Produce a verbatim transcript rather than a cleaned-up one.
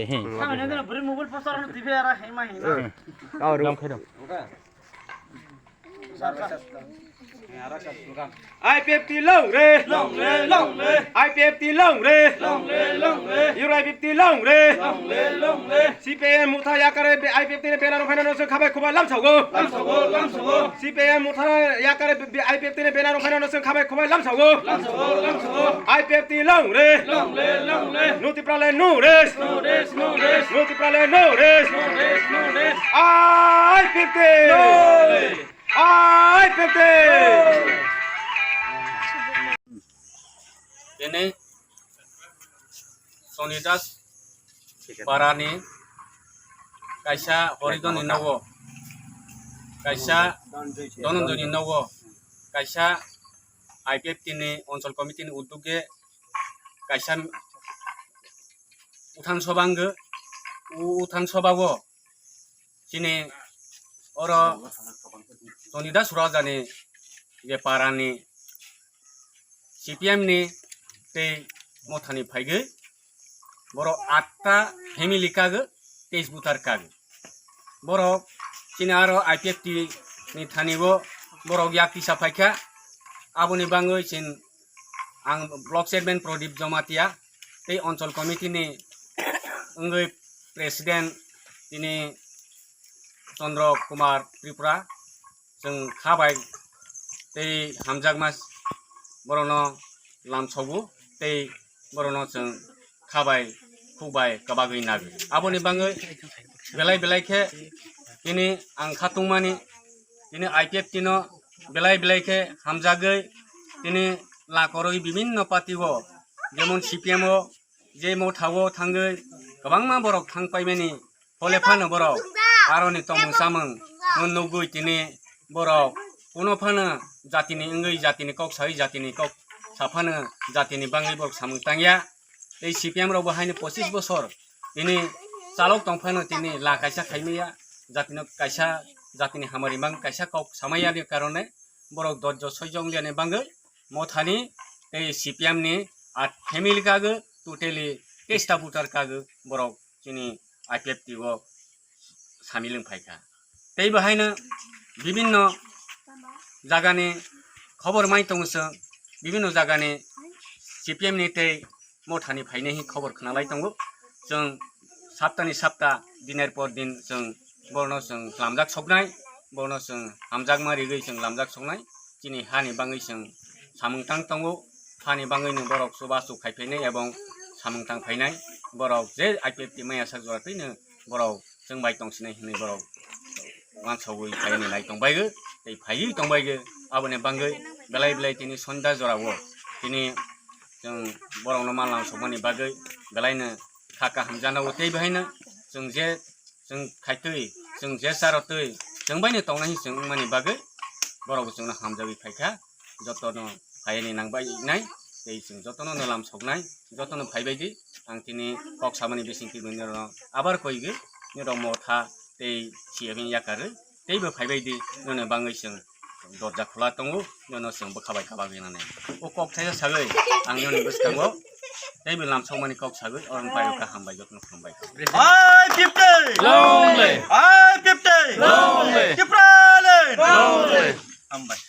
Hmm. Kami ni dulu beri mobile poster ni T V ara hema hema. Kau ru. Dam khaidam. Sar, sar. I P F T long live! Long live, long live! I P F T long live! Long live, long live! U R I P F T long live! Long live, long live! C P I M motha yakare I P F T ni banner rok phainano se khabai khubai lamsao go. Lamsao go, lamsao go. C P I M motha yakare I P F T ni banner rok phainano se khabai khubai lamsao go. Lamsao go, lamsao go. I P F T long live! Long live, long live! No Tipraland, no rest! No rest, no rest! No Tipraland, no rest! No rest, no rest! I P F T! Long live! I P F T! Tini Soni Das parani kaisa Horidon ni nogo, kaisa Dhananjoy ni nogo, kaisa I P F T ni Onchol Committee ni uddog e kaisa uthan soba wngwi, o uthan soba o chini oro Soni Das Rajani je parani C P M ni tei mothani phaigwi borok atta family kagwi, teis voter kagwi. Borok chini aro I P F T ni thani bo borok yak kisa phaikha. Aboni bangwi chini ang block chairman Pradip Jamatia tei Onchol Committee ni wngwi President tini Chandra Kumar Tripura, chwng kha bai tei hamjakma borokno lamsogo tei borokno chwng kha bai khuk bai kwbagwi nagwi. Aboni bangwi belai belai khe tini ang kha tongmani tini I P F T no belai belai khe hamjagwi tini lakorwi bibinno party o jemon C P M o je motha o thangwi kwbangma borok thang paimani, phole phano borok aroni tongmung chamung no nugwi tini borok kuno phano jatini wngwi jatini kok sawi jatini kok saphano jatini bangwi borok samung tangya. Tei C P M rok bo haino pochis bosor tini chalok tong phano tini la kaisa khaimaya, jatino kaisa jatini hamari mang kaisa kok samaya ni karone borok dojjo soijo wngya ni bangwi mothani tei C P M ni at family kagwi totally teista voter kagwi borok chini I P F T o samil wng phaikha. Tei bo haino bibinno jagani khobor mai tongo chwng, bibinno jagani C P M ni tei mothani phainai hi khobor khwnalai tongo. Chwng saptani sapta, diner por din chwng borno chwng lamjak soknai, borno chwng hamjakma rigwi chwng lamjak soknai. Chini hani bangwi chwng samung tang tongo, hani bangwino borok chubachu khai phainai ebong samung tang phainai. Borok je I P F T maya sak jora twino borok chwng bai tong sinai hinwi borok wansogwi phaini nai tong baigwi tei phaiwi tong baigwi. Aboni bangwi belai belai tini sonda jorao tini chwng borokno manlang sokmani bagwi belaino kha kaham jana o tei bahaino chwng je chwng khaitwi, chwng je charotwi, chwng baino tongnai hinwi chwng wngmani bagwi borokbo chwngno hamjagwi phaikha. Jotono phaiyani nangbai nai, tei chwng jotono no lam soknai, jotono phaibai di. Ang tini kok samani bising twi nirokno abar koigwi, nirok motha tei siyabini yakarwi, teibo phaibai di, nini bangwi chwng dorja khula tongo, nono chwng bwkha bai kabagwi nani. O kok thaisa sagwi ang nini bwskango teibo lam sokmani kok sagwi, oro pai rwkha, hambai, jotono khulumbai. I P F T! Long live! I P F T! Long live! Tipraland! Long live! Hambai.